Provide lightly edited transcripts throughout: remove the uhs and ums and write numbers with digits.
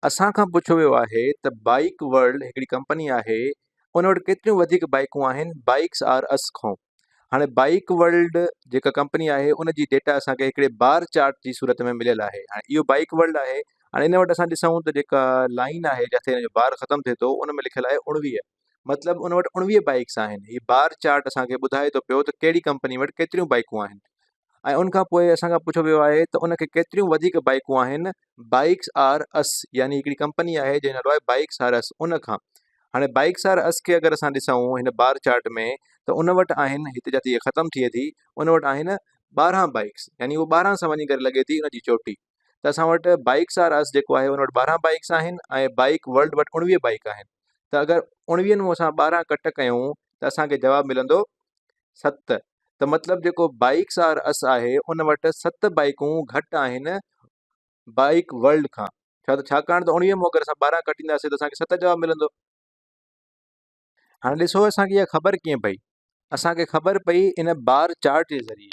اسان کان پڇيو ويو آهي ته بائيڪ ورلڊ هڪڙي ڪمپني آهي ان وٽ ڪيتريون وڌيڪ بائيڪون آهن بائيڪس آر اس کان. هاڻي بائيڪ ورلڊ جيڪا ڪمپني آهي ان جي ڊيٽا اسان کي هڪڙي بار چارٽ جي صورت ۾ مليل آهي. هاڻي اهو بائيڪ ورلڊ آهي. هاڻي ان وٽ اسان ڏسون ته جيڪا لائين آهي جتي ان جو بار ختم ٿئي ٿو ان ۾ لکيل آهي 19، مطلب ان وٽ 19 بائيڪس آهن. هي بار چارٽ اسان کي ٻڌائي ٿو پيو ته ڪهڙي ڪمپني وٽ ڪيتريون بائيڪون آهن. ۽ ان کان پوء اسان کان پڇيو ويو آهي ته ان کي ڪيتريون وڌيڪ بائيڪون آهن بائيڪس آر اس يعني هڪڙي ڪمپني آهي جنهن جو نالو آهي بائيڪس آر اس ان کان. هاڻي بائيڪس آر اس کي اگر اسان ڏسون هن بار چارٽ ۾ ته ان وٽ آهن هتي جاتي هي ختم ٿئي ٿي ان وٽ آهن 12 بائيڪس يعني اهو 12 سان وڃي ڪري لڳي ٿي ان جي چوٽي. ته اسان وٽ بائيڪس آر اس جيڪو آهي ان وٽ 12 بائيڪس آهن ۽ بائيڪ ورلڊ وٽ 19 بائيڪ آهن. ته اگر 19 مان اسان 12 ڪٽ ڪيون ته اسان کي جواب ملندو 7. ته مطلب جيڪو بائيڪس آر اس آهي ان وٽ 7 بائيڪون گهٽ آهن بائيڪ ورلڊ کان. ڇا ته ڇاڪاڻ ته 19 مون اگر اسان 12 ڪٽينداسين ته اسان کي 7 جواب ملندو. هاڻي ڏسو اسان کي اها خبر ڪيئن پئي. اسان کي خبر پئي ان بار چارٽ جي ذريعي.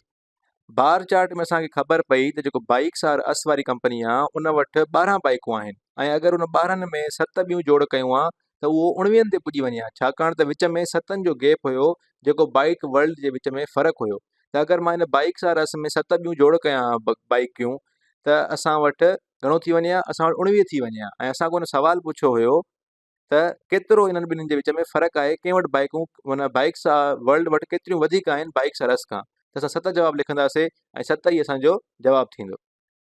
بار چارٽ ۾ اسان کي خبر پئي ته جيڪو بائيڪس آر اس واري ڪمپني آ ان وٽ 12 بائيڪون آهن ۽ اگر ان 12 ۾ 7 ٻيون جوڙ ڪيون آ ته اهو اڻويهن تي پڄي وڃي ها، ڇاڪاڻ ته وچ ۾ ستن جو گيپ هيو جيڪو بائيڪ ورلڊ جي وچ ۾ فرق هيو ته اگر مان ان بائيڪس آر اس ۾ 7 ٻيون جوڙ ڪيان ها بائيڪيون ته اسان وٽ گهڻو ٿي وڃي ها، اسان وٽ 19 ٿي وڃي ها ۽ اسان کان ان سوال پڇيو هيو ته ڪيترو انهن ٻنهين جي وچ ۾ فرق آهي، ڪنهن وٽ بائيڪون معنيٰ بائيڪس ورلڊ وٽ ڪيتريون وڌيڪ آهن بائيڪس آر اس کان، ته اسان 7 جواب لکنداسي ۽ 7 ئي اسان جو جواب ٿيندو.